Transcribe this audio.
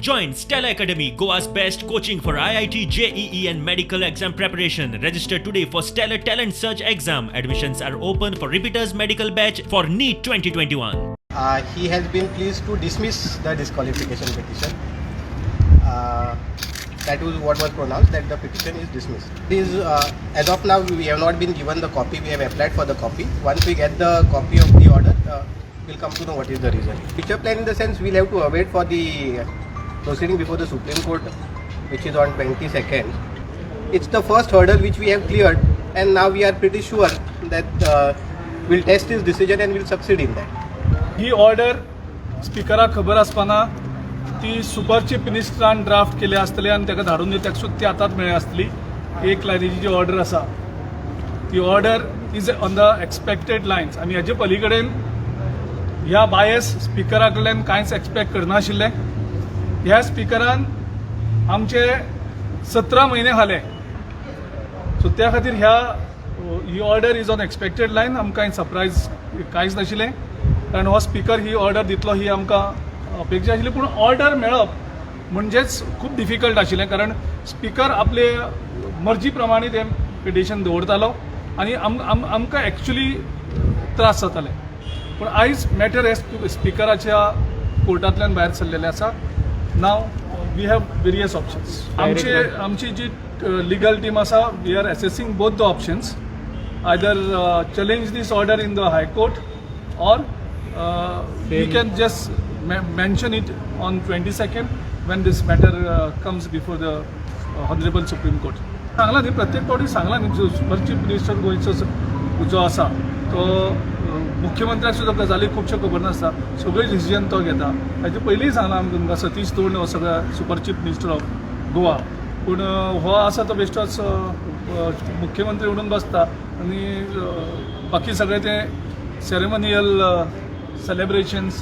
Join Stellar Academy, Goa's best coaching for IIT, JEE, and medical exam preparation. Register today for Stellar Talent Search exam. Admissions are open for repeaters medical batch for NEET 2021. He has been pleased to dismiss the disqualification petition. That was what was pronounced, that the petition is dismissed. It is, as of now, we have not been given the copy. We have applied for the copy. Once we get the copy of the order, we'll come to know what is the reason. Future plan in the sense we'll have to await for the proceeding before the Supreme Court, which is on 22nd. It's the first hurdle which we have cleared, and now we are pretty sure that we'll test his decision and we'll succeed in that. He order स्पिकराक खबर आसपाना ती super chief मिनिस्टरान draft केल्या आसतली आनी ताका धाडून दिली, ताका सुद्दां ती आतांच मेळ्ळी आसतली. एक लायनीची जी ऑर्डर आसा ती order is on the expected lines आनी हेजे पली कडेन ह्या बायस स्पिकरा कडल्यान कांयच एक्सपेक्ट करनाशिल्लें. ह्या स्पिकरान आमचे 17 म्हयने खाले, सो त्या खातीर ही order is on expected line. आमकां कांय सरप्रायज कांयच नाशिल्लें, कारण हो स्पिकर ही ऑर्डर दितलो ही आमकां अपेक्षा आशिल्ली. पूण ऑर्डर मेळप म्हणजेच खूब डिफिकल्ट आशिल्लें, कारण स्पिकर आपले मर्जी प्रमाणे तें पिटिशन दवरतालो आनी आम आम आमकां एक्चुली त्रास जाताले. पूण आयज मॅटर हे स्पिकराच्या कोर्टांतल्यान भायर सरलेलें आसा. Now we have various options. आमची जी लिगल टीम आसा, we are assessing both the options, either challenge this order in the High Court or we can just mention it on 22nd when this matter comes before the Honorable Supreme Court. सांगला न्ही, प्रत्येक फावटी सांगला न्ही, जो super chief minister गोंयचो जो आसा तो मुख्यमंत्र्याक सुद्दां गजाली खुबश्यो खबर नासता. सगळे डिसिजन तो घेता. ताचे पयलींय सांगलां आमी तुमकां, सतीश तोंड हो सगळ्या super chief minister of Goa, पूण हो आसा तो बेश्टोच मुख्यमंत्री म्हणून बसता आनी बाकी सगळें तें सेरेमनियल सेलेब्रेशन्स.